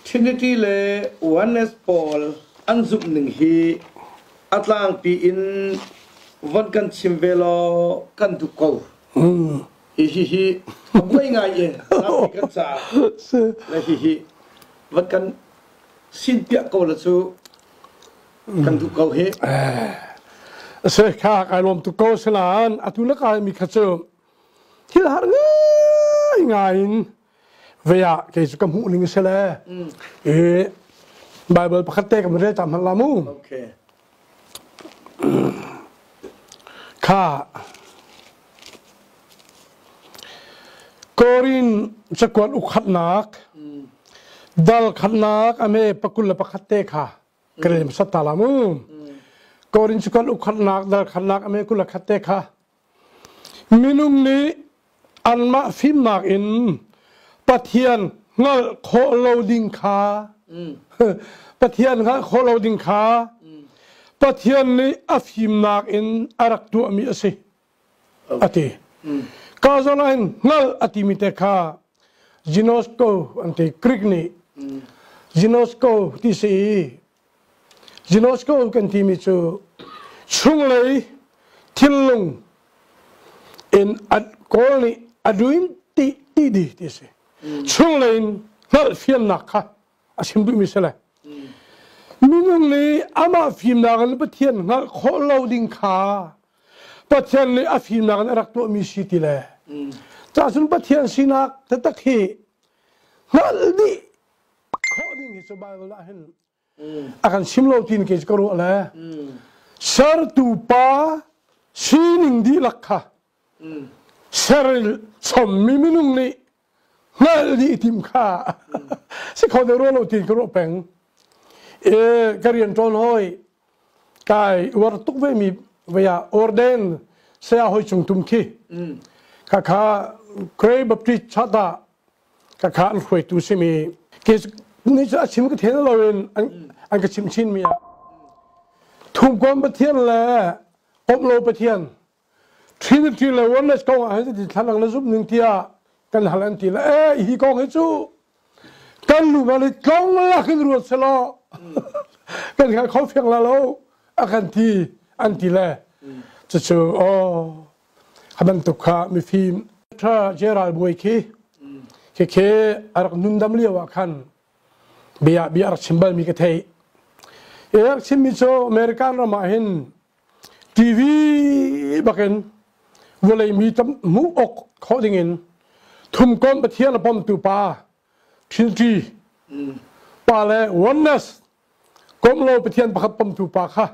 Trinity le Oneness pawl an zumh ning hi a tlangpi in von kan chim ve law kan duh ko. Hi hi hi a buai ngai i tlangpi kan caah le hi hi van kan sin piah ko la cu kan duh ko hi. Se kha kai lawm tuk ko sinain atu le kai mi kha cu thil har ngai ngai in ve ah kei cu ka hmuh ning si le i Bible pakhat te kan rel ta hmanh la mu. Okay. Kha Korin cakuat ukhatnak dal khatnak ame pakul le pakhat te kha ka rel hmasat ta la mu. Korin cakuat ukhatnak dal khatnak ame kul le khat te kha Minung nih anmah fimnak in Pathian hngalh khawh lo ding kha Pathian hngalh khawh lo ding kha Pathian nih a fimnak in a rak tuahmi a si a ti. Ka zawn ah hin hngalh a timi te kha ginosko an ti Greek nih ginosko ti si i Ginosko kan timi cu chunglei thinlung in a kawl nih a duin ti ti di ti si. Chunglei in hngalh fiannak kha a chim duhmi si le. Minung nih amah fimnak in Pathian hngalh khawh lo ding kha Pathian nih a fimnak in a rak tuahmi si ti le. Cahcun Pathian sinak taktak hi hngalh dih khawh ding hi cu Bible ah hin a kan chim lo tin kei cu ka ruah le sertu pa sining dihlak kha ser chommi minung nih hngalh dih tim kha si kho deuh ruah lo tin ka ruah peng e ka rian ṭawn hoi kai uar tuk ve mi vaya orden saya hoi chung tum khi kha kha Gray Baptist chata ka kha an hruaitu simi ke ni cu a chim ka then lo in an ka chim chin mi ah thumkom pathian le komlo pathian trinity le oneness kong ah hin ti thlanang na zumh ning tiah kan hal an ti le eh hi kong hi cu kan lu ma le tlong lak in ruat selaw kan kha kho fiang la lo a kan ti an ti le cucu oh A bantuk kha mifim ṭha Jeral bawi khi khikhi a rak nundam lio ah khan bia bia a rak chim balmi ka theih. I rak chimmi cu American ram ah hin TV bakin vawlei mi tam hmuh awk khawh dingin thumkom Pathian a pomtu pa Trinity pa le oneness Komh lo Pathian pakhat pomtu pa kha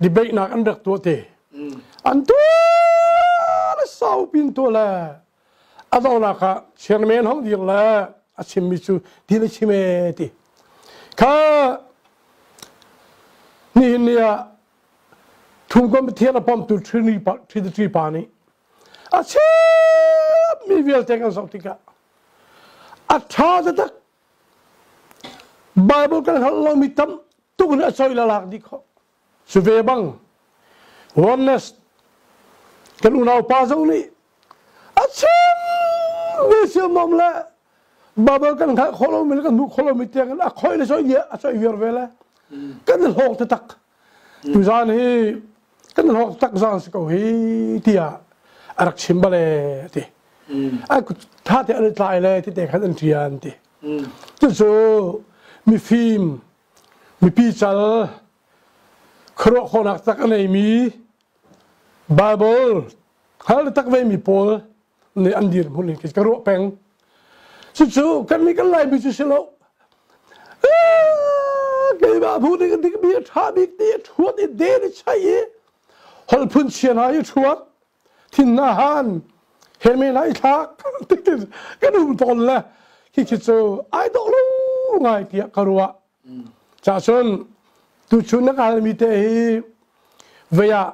debate nak an rak tuah te. An tuah le sau pin tuah le a donak ah chairman hong dir le a chimmi cu ti le chim e ti. Kha nihin ni ah thumkom Pathian a pomtu Trinity pa nih a chimmi vialte kan zoh tikah a ṭha taktak Bible kan hngalh lomi tam tuk in a choi la lak dih khawh. Cu ve bang oneness kan unau pa zong nih a chim mi siamam le Bible kan hngalh khawh lomi le kan hmuh khawh lomi tiang in a khoi le choi a choi viar ve le kan i hlawk taktak. Tuzaan hi kan hlawk tak zaan si ko hi tiah a rak chim bale ti. A tha te an i tlai le ti te khan an ṭian ti. Cucu mifim mipi cal khuaruah khawhnak tak a neimi Bible hal tak ve mi pawl nih an dirhmun in ka ruah peng. Cucu kan nih kan Laimi cu si lo. Keimah bu nih dik mi a ṭha bik ti a ṭhuat i den i chai i holh phun chia hna i ṭhuat thin na han he me hna i thlak kan um tawn le khi khi cu ai dawh lo ngai tiah ka ruah. Cahcun tuchun na kalmi te hi vei ah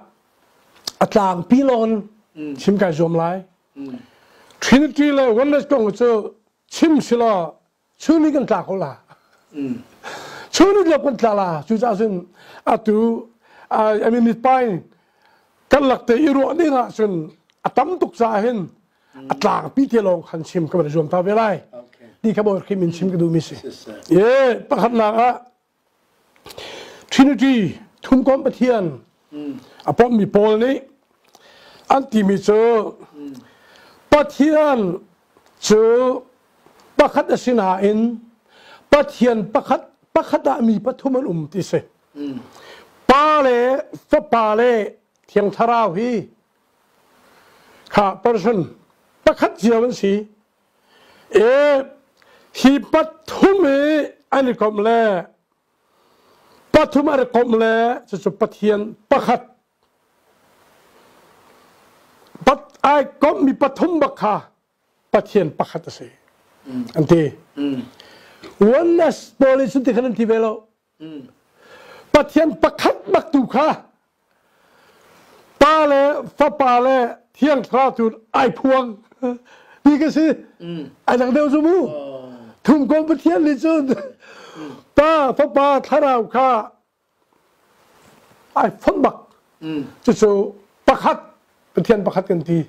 a tlangpi lawn chim kai zuam lai. Trinity le Oneness kong cu chim sila chuni kan tla ko la. Chuni lop kan tla la. Cucaah cun atu I mean pai kan lak te i ruah ding ah cun a tam tuk caah hin a tlangpi te lawng khan chim ka van zuam ta ve lai. ti kha Bawi Khrih min chim ka duhmi si. E pakhatnak ah Trinity thumkom Pathian a pommi pawl nih an timi cu Pathian cu pakhat a si nain Pathian pakhat pakhat ah mi pathum an um ti si. Pa le Fapa le Thiang Thlarau hi kha person pakhat cio an si. E hi pathum hi an i komh le pathum an i komh le cucu Pathian pakhat pat ai komhmi pathum bak kha Pathian pakhat a si an ti. Oneness pawl nih cun ti khan an ti ve lo. Pathian pakhat bak tu kha Pa le Fapa le Thiang Thlarau tu ai phuang ti ka si. Ai dang deuh cu mu. Thumkom Pathian nih cun Pa, Fapa, Thlarau kha ai fonh bak. Cucu pakhat Pathian pakhat kan ti.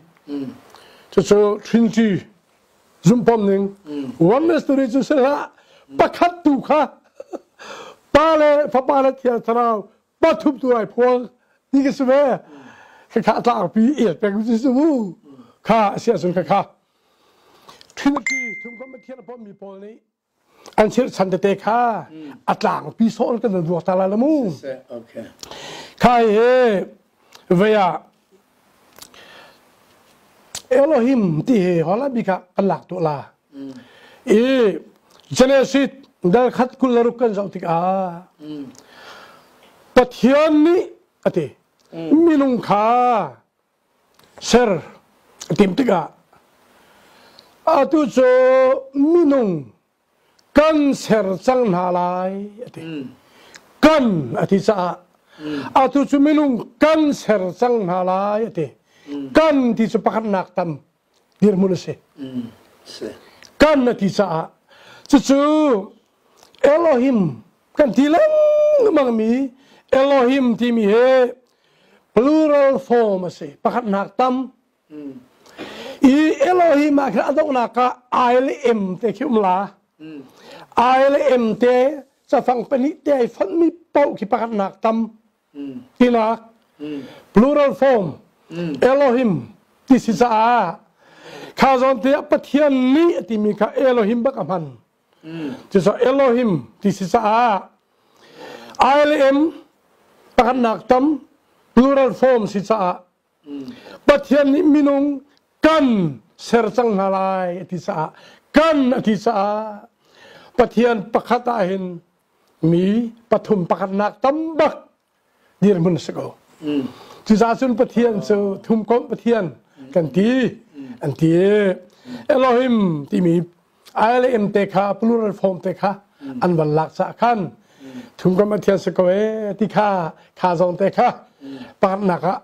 Cucu Trinity zumhpom ning. Oneness tu nih cun si hlah pakhat tu kha Pa le Fapa le Thiang Thlarau pathum tu ai phuang ti ka si ve. Khakha tlangpi el peng cu si mu. Kha a si ahcun khakha. Trinity thumkom Pathian a pommi pawl nih an chirhchan tete kha a tlangpi sawh kan van vuak ta lai la mu. Kha hi vei ah Elohim ti hi hola bik ah kan lak tuah la. I Genesis dal khat 26 kan zoh tikah Pathian nih a ti minung kha ser a tim tikah atu cu minung kan ser cang hna lai a ti. Kan a ti caah atu cu minung kan ser cang hna lai a ti. Kan ti cu pakhatnak tam dirhmun a si. Kan a ti caah cucu Elohim kan ti lengmang mi Elohim timi hi plural form a si. Pakhatnak tam. I Elohim ah khin a donghnak ah I le M te khi um la. I le M te cafang pahnih te ai fonhmi paoh khi pakhatnak tam tinak plural form Elohim ti si caah kha zawn te ah Pathian nih a timi kha Elohim bak a hman. Cucaah Elohim ti si caah I le M pakhatnak tam plural form si caah Pathian nih minung kan ser cang hna lai a ti caah kan a ti caah Pathian pakhat ah hin mi pathum pakhatnak tam bak dirhmun a si ko. Cucaah cun Pathian cu thumkomh Pathian kan ti an ti. Elohim timi I le M te kha plural form te kha an van lak caah khan thumkomh Pathian si ko ee ti kha kha zong te kha pakhatnak ah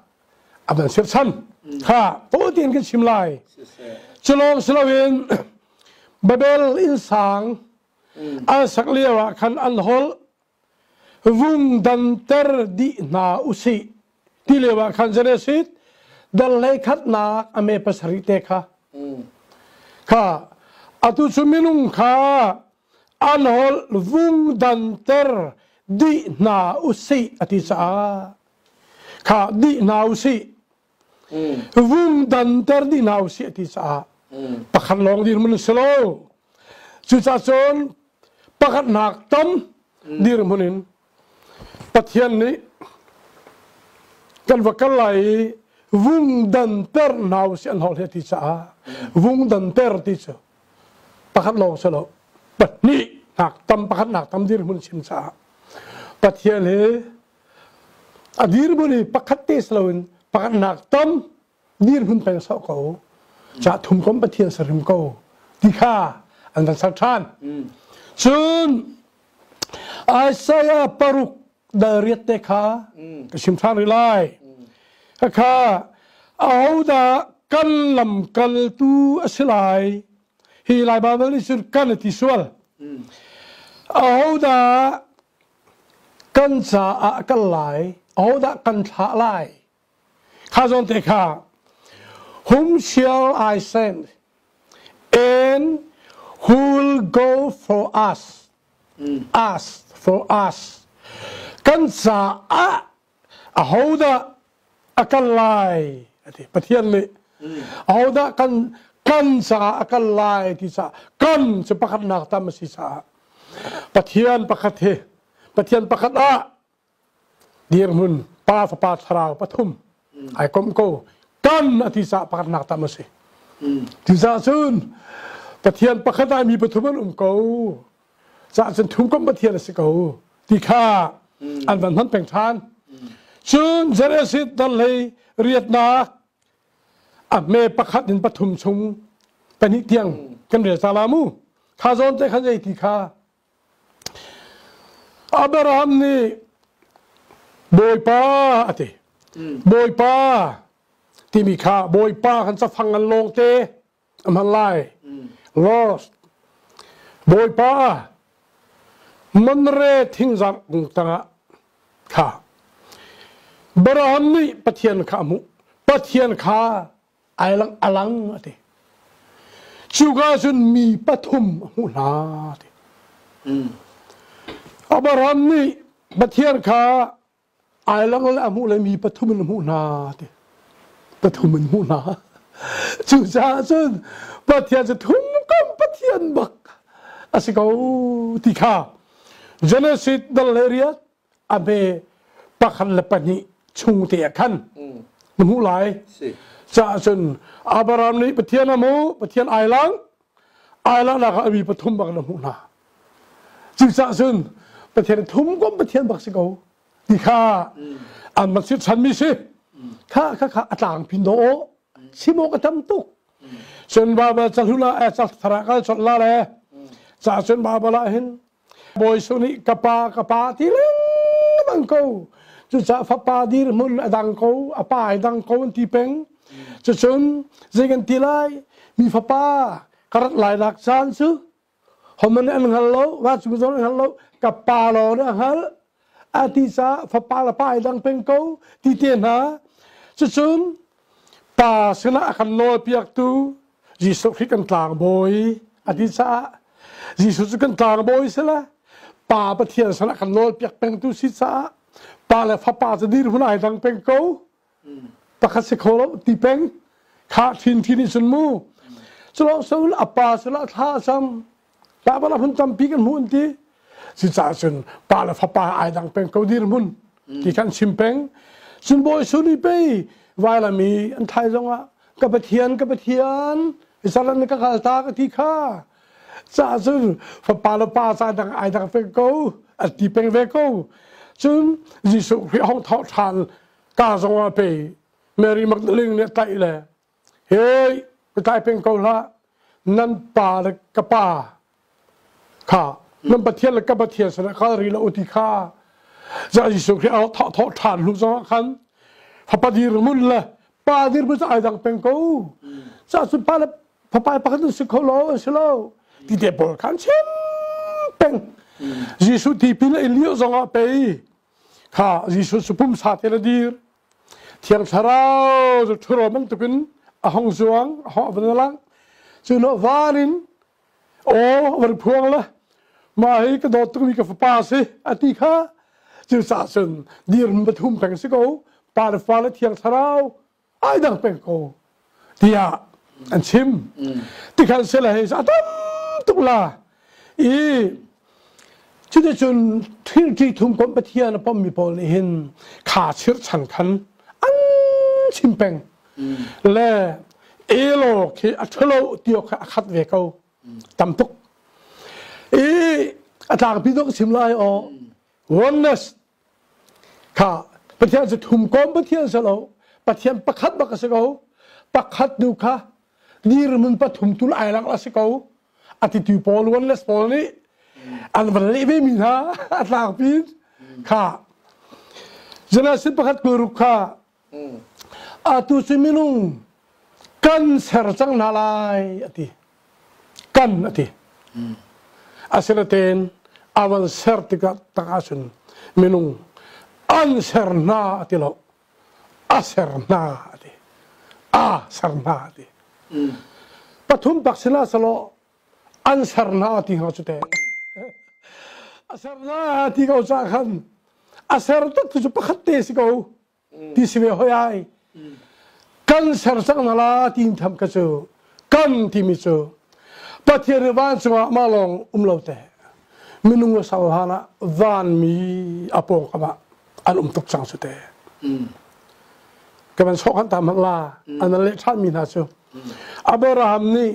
a van sirchan kha tin kan chim lai. Culawng si loin Babel innsang an sak lio ah khan an holh vung danter dih hna usih ti lio ah khan Genesis dal hlei khatnak a me pasarih te kha kha atu cu minung kha an holh vung danter dih hna usih a ti caah kha dih hna usih vung danter dih hna usih a ti caah pakhat lawng dirhmun si lo. Cucaah cun pakhatnak tam dirhmun in Pathian nih kan va kal lai i vung danter hna usih an holh hi a ti caah vung danter ti cu pakhat lawng si lo pahnih nak tam pakhat nak tam dirhmun chim caah Pathian hi a dirhmun hi pakhat te si loin pakhat nak tam dirhmun peng sawh ko ca thum kom Pathian sarim ko ti kha an van ser ṭhan. Cun Isaiah 6 dal 8 te kha ka chim ṭhan rih lai. Khakha ahodah kan lamkaltu a si lai? Hi Lai Baibal nih cun kan a ti sual. Ahodah kan caah kal lai? Ahodah kan thlah lai? Kha zawn te kha whom shall I send? And Who will go for us? Us for us. Kan caah ahodah a kal lai ati Pathian nih ahodah kan kan caah a kal lai ti caah kan cu pakhatnak tam a si caah Pathian pakhat hi Pathian pakhat ah dirhmun Pa Fapa Thlarau pathum ai komh ko kan a ti caah pakhatnak tam a si. Cucaah cun Pathian pakhat ah mi pathum an um ko. Caah cun thumkomh Pathian a si ko ti kha an van hman peng ṭhan. Cun Genesis dal hlei riatnak a hme pakhat in pathum chung pahnih tiang kan rel ta la mu. Kha zawn te khan zei ti kha Abraham nih Bawipa a ti. Bawipa timi kha Bawipa kan cafang an lawng te a hman lai. Lord Bawipa Manre thingzar kung tangah kha Abraham nih Pathian kha a hmuh. Pathian kha ai lang a lang a ti. Cuka cun mi pathum a hmuh hna a ti. Abraham nih Pathian kha ai lang le a hmuh le mi pathum in a hmuh hna a ti. Pathum in hmuh hna. Cucaah cun Pathian cu thum kam Pathian bak a si ko ti kha Genesis dal le riat a hme pakhat le pahnih chung te ah khan na hmuh lai. Caah cun Abraham nih Pathian a hmuh, Pathian ai lang, ai langnak ah a mi pathum bak na hmuh hna. Cucaah cun Pathian thum kom Pathian bak si ko ti kha an rak chirchanmi si. Kha kha kha a tlang pin do chim awk a tam tuk. Cun Baibal cahlun ah thara kal chawt la le ca cun Baibal ah hin Bawi Jesuh nih ka pa ka pa ti lengmang ko. Cucaah fapa dirhmun a dang ko, a pa ai dang ko an ti peng. Cucun zei kan ti lai? Mi fapa ka rat lai nak caan cu homan an hngal lo, vancung zong an hngal lo, ka pa lawng nih a hngalh. A ti caah fapa le pa ai dang peng ko ti te hna. Cucun pa sinah a kan nawlpiaktu Jesuh Khrih kan tlangbawi a ti caah Jesuh cu kan tlangbawi si le Pa Pathian sinah kan nawlpiak pengtu si caah pa le fapa cu dirhmun ai dang peng ko pakhat si kho lo ti peng kha thin thin in sun mu culawng Saul a pa sinah thla a cam Baibal ah hmun tampi kan hmuh an ti. Cucaah cun pa le fapa ai dang peng ko dirhmun ti kan chim peng. Cun Bawi Suni pei vailam i an thai zongah ka Pathian ka Pathian Israel ka kal ta ka ti kha. Caah cun fapa le pa ca dang ai dang peng ko an ti peng ve ko. Cun Jesuh Khrih hong thawh ṭhan ka zongah pei Mary Magdalene nih a tlaih le Hei, ka tlai peng ko hlah. Nan pa le ka pa kha nan Pathian le ka Pathian sinah kal rih lo ti kha za Jesuh Khrih a thawh thawh ṭhan hnu zongah khan fapa dirhmun le pa dirhmun cu ai dang peng ko. Ca cun pa le fapa pakhat an si kho lo an si lo ti te pawl khan chim peng. Jesuh tipil a in lio zongah pei kha Jesuh cu pumsa te le dir Thiang Thlarau cu ṭhuro bantukin a hung zuang, a hawh van lang. Cu no van in aw van phuang le mah hi ka dawt tukmi ka fapa si a ti kha cucaah cun dirhmun pathum peng si ko pa le fa le Thiang Thlarau ai dang peng ko tiah an chim. Tikhan sila hei a tam tuk la i cuticun thilṭi thumkomh Pathian a pommi pawl nih hin kha chirhchan khan an chim peng le elo khi a ṭhalo ti awk kha a khat ve ko tam tuk i a tlangpi dok chim lai aw oneness Kha Pathian cu thumkawm Pathian si lo Pathian pakhat bak a si ko pakhat nu kha dirhmun pathum tul ai lang a si ko a titu pawl oneness pawl nih an van leh ve mi hna a tlangpi kha Genesis pakhat kulruk kha atu cu minung kan ser cang hna lai a ti kan a ti asinatein a van ser tikah tak ahcun minung an ser hna a ti lo a ser hna a ti a ser hna a ti pathum pak sila salo. An ser hna ti hnga cu te. A ser hna ti ko ca khan a ser tak tu cu pakhat te si ko ti si ve hoi ai. Kan ser cang hna la ti tham ka cu kan timi cu Pathian nih vancung ah mah lawng um lo te minung a sau han ah vanmi a pawngkam ah an um tuk cang cu te. Ka van sawh kan ta hmanh la an leh ṭhan mi hna cu Abraham nih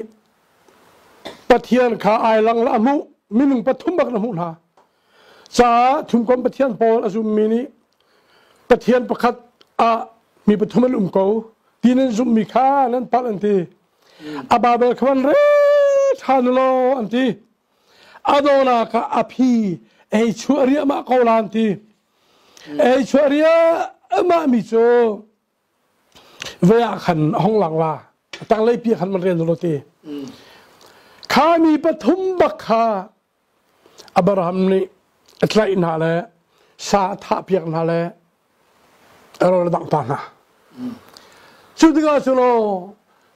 Pathian kha ai lang la a hmuh minung pathum bak na hmuh hna caah thumkom Pathian pawl a zummi nih Pathian pakhat ah mi pathum an um ko ti nan zumhmi kha nan palh an ti. A Bible kha van rel ṭhan law an ti. A dawnak ah a phi ei chuah riahmah ko la an ti. Ei chuah riahmah mi cu voi ah khan a hong lang la tanglei pi khan man rian lo ti. Kha mi pathum bak kha Abraham nih a tlaih hna le sa a thahpiak hna le a ral a dangh ta hna. Cu tikah cun aw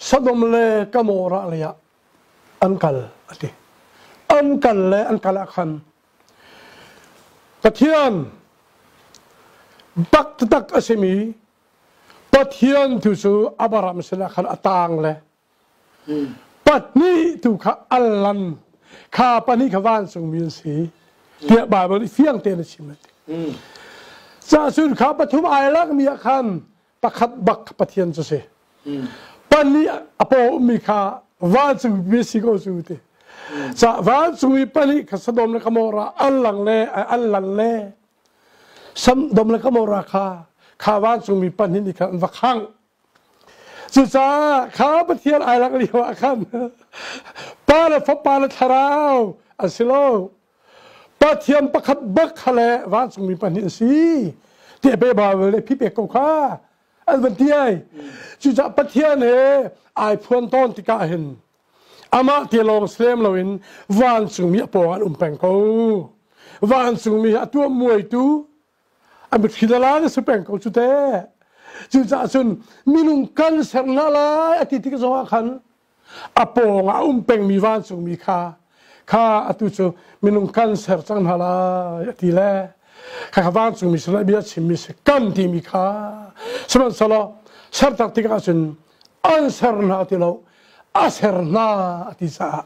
Sodom le Gomorrah lei ah an kal a ti. An kal le an kal ah khan Pathian bak taktak a simi Pathian tu cu Abraham sinah khan a taang le Pahnih tu kha allan kha pahnih kha vancungmi an si tiah Baibal nih fiang tein a chim a ti. Cahcun kha pathum ai lakmi ah khan pakhat bak Pathian cu si. Pahnih a paw ummi kha vancungmi si ko cu ti. Ca vancungmi pahnih kha Sodom le Gomorrah an lang le an lan le Sodom le Gomorrah kha kha vancungmi pahnih nih khan an va khangh. Cucaah kha Pathian ai lak lio ah khan Pa le Fapa le Thlarau an si lo. Pathian pakhat bak kha le vancungmi pahnih an si. Ti pe Bible le phi pek ko kha an van ti ai. Cucaah Pathian he ai phuan tawn tikah hin amah ti lawng silem loin vancungmi a pawng an um peng ko. Vancungmi a tuah muaitu a mitthli la la si peng ko cu te cucaah cun minung kan ser hna lai a ti tik zongah khan a pawng ah a um pengmi vancungmi kha kha atu cu minung kan ser cang hna lai a ti le kha kha vancungmi sinah bia chimmi si kan timi kha sihmanhsehlaw ser tak tikah cun an ser hna ti lo a ser hna a ti caah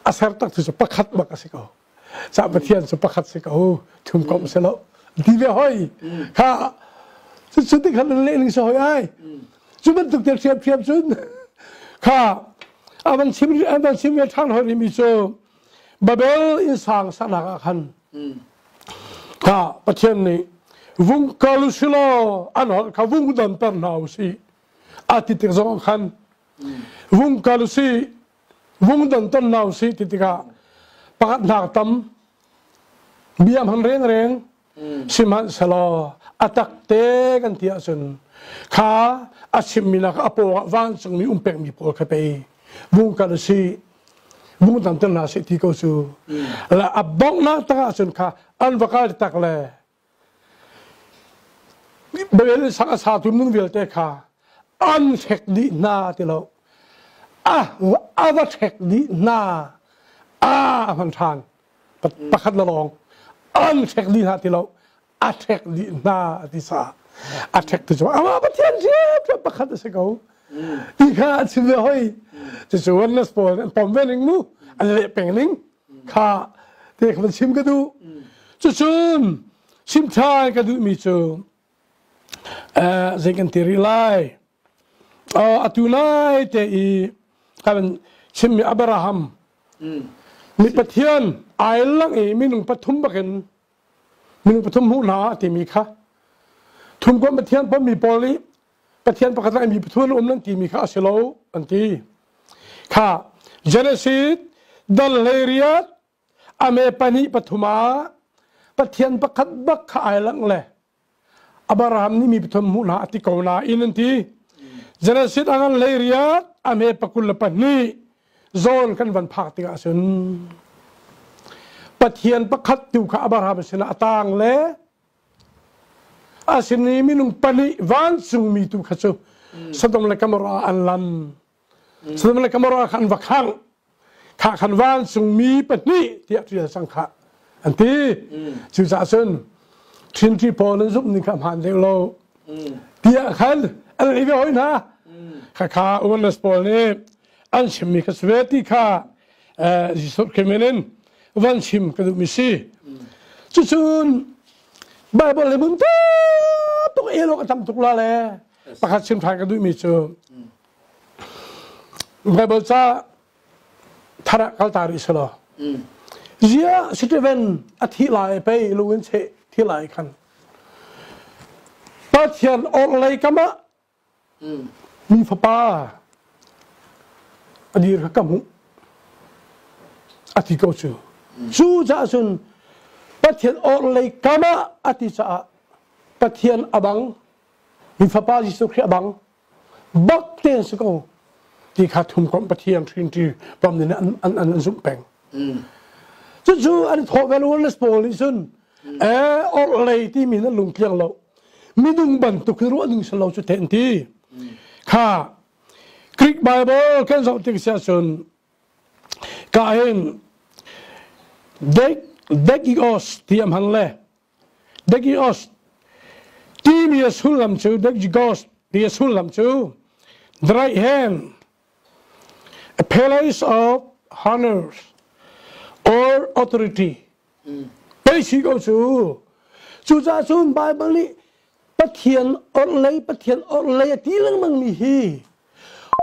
a ser tak cu pakhat bak a si ko Ca Pathian cu pakhat si ko thum kom si lo ti ve hoi kha cu ti khan le ning sa hoi ai cu bantuk te thiam thiam cun kha avan chim avan chim ve than hoi mi cu Babel in sang sanak ah khan kha Pathian nih vung kal silo an holh kha vung don per hna u si a ti tik zong khan vung kal si vung don ton nau si ti tikah pakhat hnak tam bia hman rengreng sihmanhsehlaw a tak te kan ti ahcun kha a chimmi nak a pawng ah vancungmi um pekmi pawl kha pei vung kal si vung tam ton hna si ti ko cu la a bonghnak tak ahcun kha an va kal tak le Babel sang a satu minung vialte kha an hrek dih hna ti lo. A a va hrek dih hna. A a hman ṭhan. Pakhat la lawng. An hrek dih hna ti lo. A hrek dih hna a ti sa. A hrek ti cu amah Pathian ṭhiamṭhiam pakhat a si ko. Ti kha a chim ve hoi. Cucu oneness pawl an pom ve ning mu. An leh peng ning. Kha te kha van chim ka duh. Cucun chim ṭhan ka duhmi cu zei kan ti rih lai. Atu nai te i kan chimmi Abraham mi Pathian ai lang i minung pathum bakin minung pathum hmuh hna timi kha thumkomh Pathian pommi pawl nih Pathian pakhat lang mi pathum an um nan timi kha a si lo an ti. Kha Genesis dal hleiriat ame pahnih pathum ah Pathian pakhat bak kha ai langh le Abraham nih mi pathum hmuh hna a ti ko nain an ti. Genesis a ngan hleiriat ame pakul le pahnih zawn kan van phak tikah cun Pathian pakhat tu kha Abraham sinah a tang le a sin i minung pahnih vancungmi tu kha cu Sodom le Gomorrah an lan. Sodom le Gomorrah kha an va khangh. Kha khan vancungmi pahnih tiah ṭial cang khah an ti. Cucaah cun Trinity pawl an zumh ning kha hmaan deuh lo tiah khan an leh ve hoi hna. Khakha Oneness pawl nih an chimmi kha si ve ti kha Jesuh Khrih min in van chim ka duhmi si. Cucun Bible le mun tuk el awk a tam tuk la le pakhat chim ṭhan ka duhmi cu Bible ca thar ah kal ta rih selaw zia Stephen a thi lai pei lung in cheh thi lai khan Pathian orhlei kam ah mi fapa a dir kha ka hmuh a ti ko cu. Cu caah cun Pathian orhlei kam ah a ti caah Pathian a bang mi fapa Jesuh Khrih a bang bak te an si ko ti kha thumkomh Pathian Trinity pom nih an an an zumh peng. Cucu an thawh vel Wallace pawl nih cun ee orhlei timi na lungtliang lo minung bantuk hi ruah ning si lo cu te an ti. Kha Greek Bible kan zoh tik siah cun ka hin Dekios ti a hman le Degios timi a sullam cu Degigos ti a sullam cu the right hand, a place of honors or authority. Pei si ko cu. Cucaah cun Bible nih Pathian orhlei Pathian orhlei a ti lengmang mi hi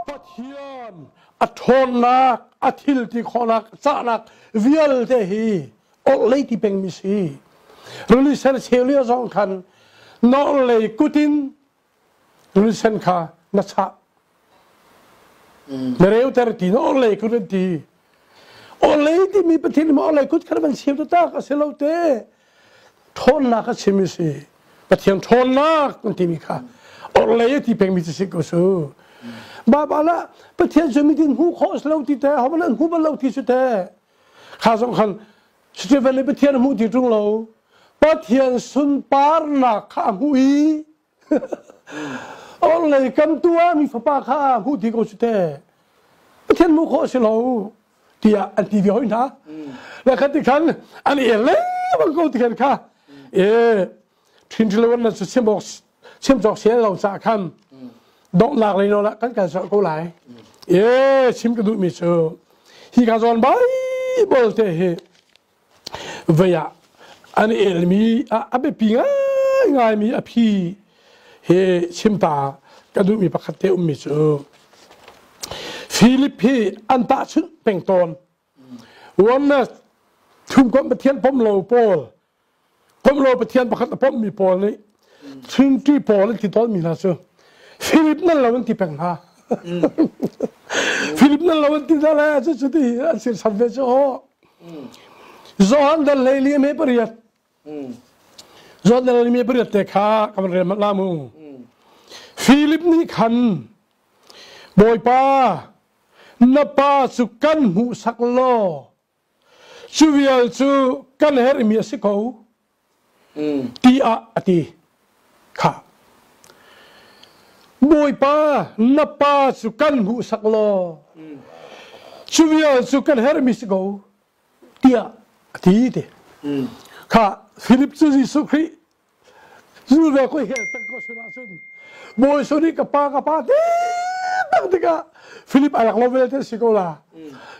Pathian a ṭhawnnak a thil ti khawhnak cahnak vialte hi orhlei ti pengmi si. Rili sen cheu lio zong khan na orhlei kut in rili sen kha na chah. Na reuter ti na orhlei kut an ti. Orhlei timi Pathian nih orhlei kut khan van cheu taktak a si lo te. Ṭhawnnak a chim si. Pathian ṭhawnnak an timi kha orhlei a ti pengmi cu si ko su. Baibal ah Pathian cu mitin hmuh khawh a si lo ti te, hohmanh an hmu bal lo ti cu te. Kha zong khan Stephen nih Pathian a hmuh ti ṭung lo. Pathian sunparnak kha a hmuh i orhlei kam tu ah mi fapa kha a hmuh ti ko cu te. Pathian hmuh khawh a si lo tiah an ti ve hoi hna. Le khan ti khan an el lengmang ko ti khan kha e ṭhin na cu chim awk chim cawk sian lo ca khan donghnak lei nawl ah kan kal colh ko lai. E chim ka duhmi cu hi ka zawn Bible te hi vei ah an elmi a biapi ngaingaimi a phi he chimta ka duhmi pakhat te ummi cu Philip hi an tahchunh peng tawn. Oneness thumkomh Pathian pom lo pawl Komh lo Pathian pakhat a pommi pawl nih Trinity pawl an ti tawnmi hna cu Philip nan lo an ti peng hna. Philip nan lo an ti hna le cu cu ti an sirsan ve cu aw. Johan dal hlei li me pariat. Johan dal hlei me pariat te kha kan rel mat la mu. Philip nih khan Bawipa na pa cu kan hmuhsak law Cu vial cu kan herhmi a si ko tiah a ti. Kha. Bawipa, na pa cu kan hmuhsak law cu vial cu kan herhmi si ko tiah a ti ti. Kha Philip cu Jesuh Khrih Zul ve ko hel peng ko sin ahcun Bawi Jesuh nih ka pa ka pa ti tak tikah Philip ai rak lo vialte si ko la.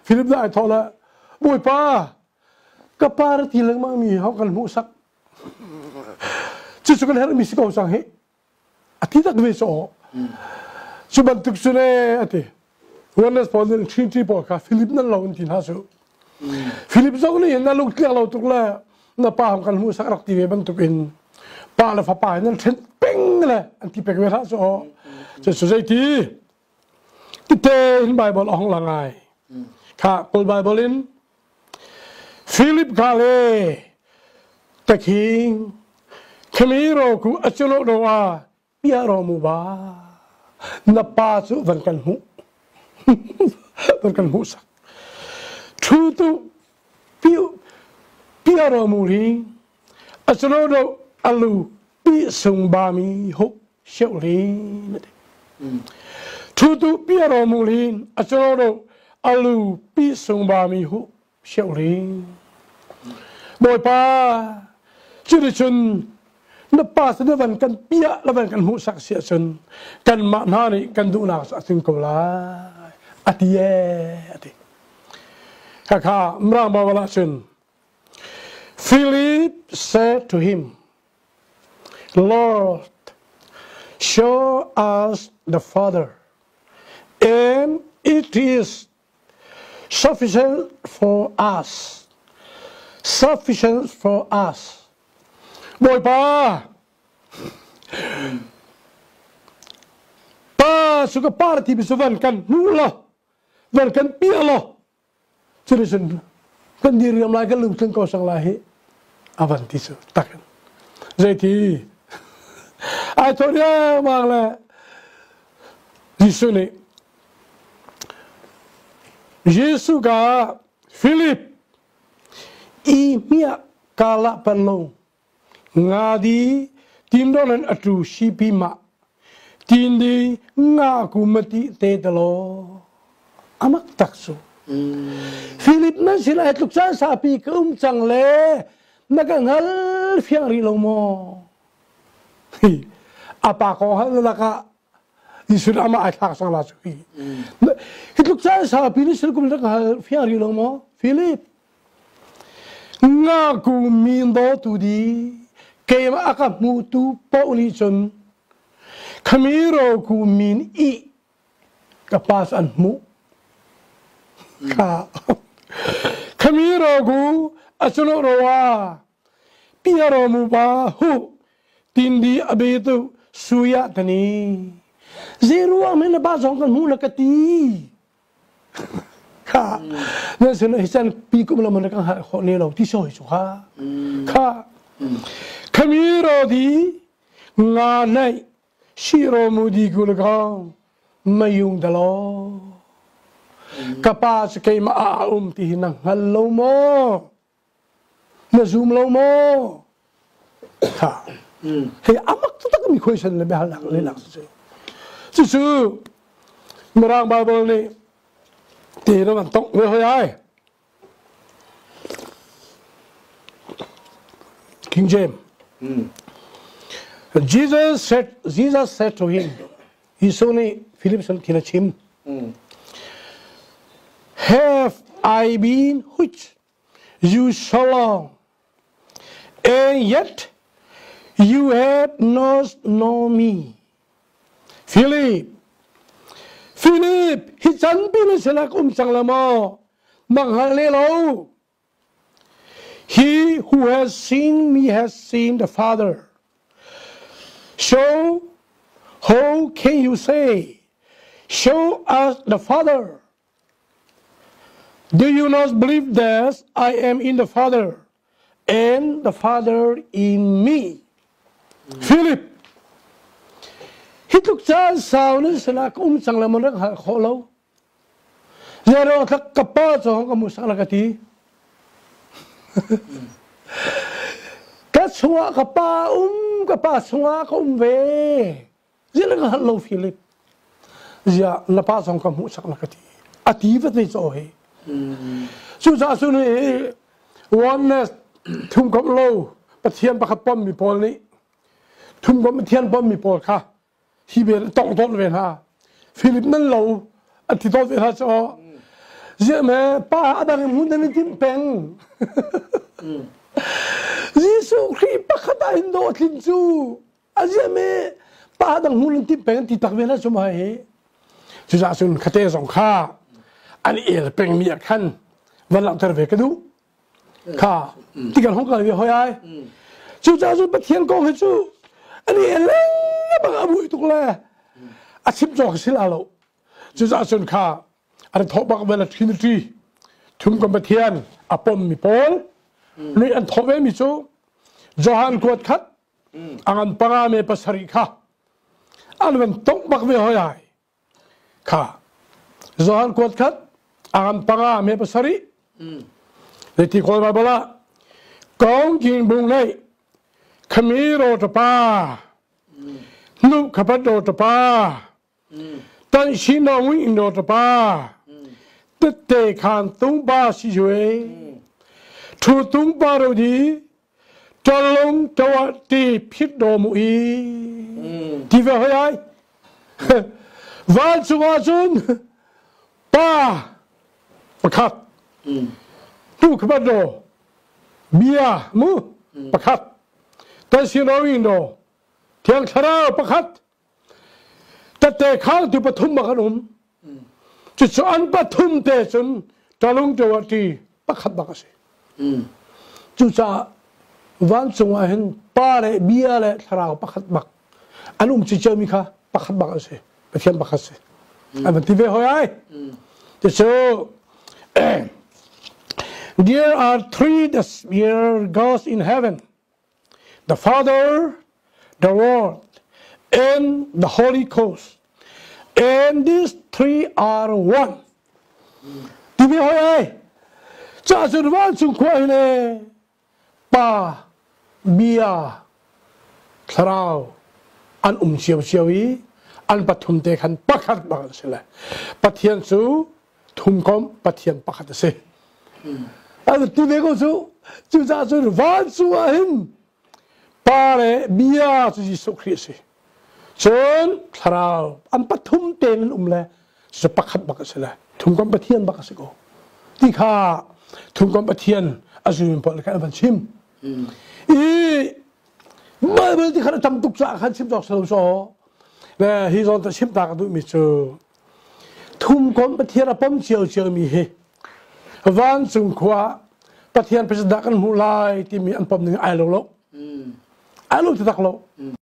Philip dah ai thawh le Bawipa ka pa ra ti lengmang mi ho kan hmuhsak. Cucu kan herhmi si ko cang hi. A ti tak ve caw. Cu bantuk cu ne a ti. Oneness pawl nih Trinity pawl kha Philip nan lo an ti hna cu. Philip zong nih na lung tliak lo tuk le na pa hong kan hmuh sak rak ti ve bantuk in pa le fapa in nan ṭhen peng le an ti pek ve hlah cu. Cu cu zeiti tite in Bible a hong la ngai. Kha Kawl Bible in Philip ka le takhi Khamiro ku achulo do a pia ro mu ba na pa cu van kan hmuh van kan hmuh sak thu tu piu pia ro mu ri achulo do alu pi sung ba mi ho siau li na ti thu tu pia ro mu lin achulo do Alu pi sung ba mi hu siau ring. Bawipa cuticun na pa cu na van kan piah na van kan hmuhsak si ahcun kanmah hna nih kan duhnak cu a tling ko lai a ti ee a ti. Khakha Mirang Bible ahcun Philip said to him, Lord, show us the Father, and it is sufficient for us. Sufficient for us. Bawipa, pa su ka par ti bi su van kan hmu lo, van kan pia lo. Cuticun kan diriam lai kan lungtling ko sang lai hi a van ti cu takin zeiti ai thawh riangmang le Jesuh nih Jesuh ka Philip i hmiah kala pan lo Nga di tinron an atu sipi ma tin di nga ku mati te talo amak tak su. Philip nan sin ai tluk caan sapi ka um cang le na ka ngal fiang rih lo maw? Hi apa ko hal laka Jesuh ama ai thlak sang la cu hi. Hi tluk caan saupi ni sil kum rak hal fiang rih lo maw? Philip nga ku min do tu di keimah a ka hmu tu paoh nih cun khamiro ku min i ka pas an hmuh kha khamiro ku achulo rowa piaro mu ba hu tindi abe tu suya tani zeruang men ba zong kan hmu la ka ti kha nan sin hi chan pi kum la man kan ha kho ne lo ti soi chu kha kha khami ro di nga nai si ro mu di ku la ka mayung da lo ka pa chu keima a um ti hi na hngal lo mo Na zum lo maw? Kha. Hei amak taktak mi question le biahalnak lehnak cu. Cucu Mirang Bible nih ti na van tongh ve hoi ai. King James. Jesus said to him, Jesuh nih Philip sin thil a chim. Have I been which you so long, and yet you have not known me. Philip, Philip, hi can pi na sinah um cang la maw? Mang hngal le lo. He who has seen me has seen the Father. So, how can you say, Show us the Father? Do you not believe that I am in the Father and the Father in me? Philip, hi tluk caan sau nan sinah ka um cang le maw rak hngalh khawh lo. Zeiruang tlak ka pa cu ka mu sak la ka ti. Ka chungah ka pa um, ka pa chungah ka um ve. Ziah na ka hngalh lo Philip? Ziah na pa zong ka hmuhsak na ka ti. A ti va te caw hi. Cucaah cun hi oneness thumkomh lo Pathian pakhat pommi pawl nih thumkomh Pathian pommi pawl kha hi bel tong tawn ve hna. Philip nan lo an ti tawn ve hna caw. Ziah me pa a dang in hmun nan i timh peng. Jesuh Khrih pakhat ah hin dawh tlin cu a ziam i pa dang hmun in timh peng ti tak ve na sum hai hi cucaah cun khate zong kha an el pengmi ah khan van langhter ve ka duh kha ti kan hong kal ve hoi ai cucaah cun Pathian kong hi cu an i el lengmang a bui tuk le a chim cawk si la lo cucaah cun kha an thawh bak vel a trinity thum kan Pathian a pom mi pawl nih an thawh ve mi cu Johan kuat khat a ngan panga me pasarih kha an van tongh bak ve hoi ai kha Johan kuat khat a ngan panga me pasarih ti kawl Bible ah kong king bung nei khami ro ta pa nu khapat ro ta pa tan shi no ngui ro ta pa Tette khan tung ba si yue. Thu tung ba ro di ṭalung ṭawa ti phit do mu i ti ve hoi ai. Vancung ah cun pa pakhat tu khabat do bia mu pakhat tan sin ro do thiang thlarau pakhat Tette khang tu pathum bak an um. Cucu an pathum te cun ṭalung ṭo ti pakhat bak a si. Cucaah vancung ah hin pa le bia le thlarau pakhat bak an um ci mi kha pakhat bak an si. Pathian pakhat si. An van ti ve hoi ai. Cucu there are three the gods in heaven. The Father, the Word, and the Holy Ghost. And these three are one. Timi hoi ai. Ca cun vancung khua hi le Pa, Bia, Thlarau an um cio i an pathum te khan pakhat bak an si le. Pathian cu thumkomh Pathian pakhat a si. An ti ve ko cu cucaah cun vancung ah hin Pa le Bia cu Jesuh Khrih a si. Cun Thlarau an pathum tein an um le cu pakhat bak a si le thumkomh Pathian bak a si ko. Ti kha thumkomh Pathian a zumi pawl kha an van chim. I Bible ti khan a tam tuk caah khan chim cawk selo so. Le hi zawn ta chim ta ka duhmi cu Thumkomh Pathian a pom ciocio mi hi vancung khua Pathian president kan hmuh lai timi an pom ning ai lo lo. Ai lo taktak lo.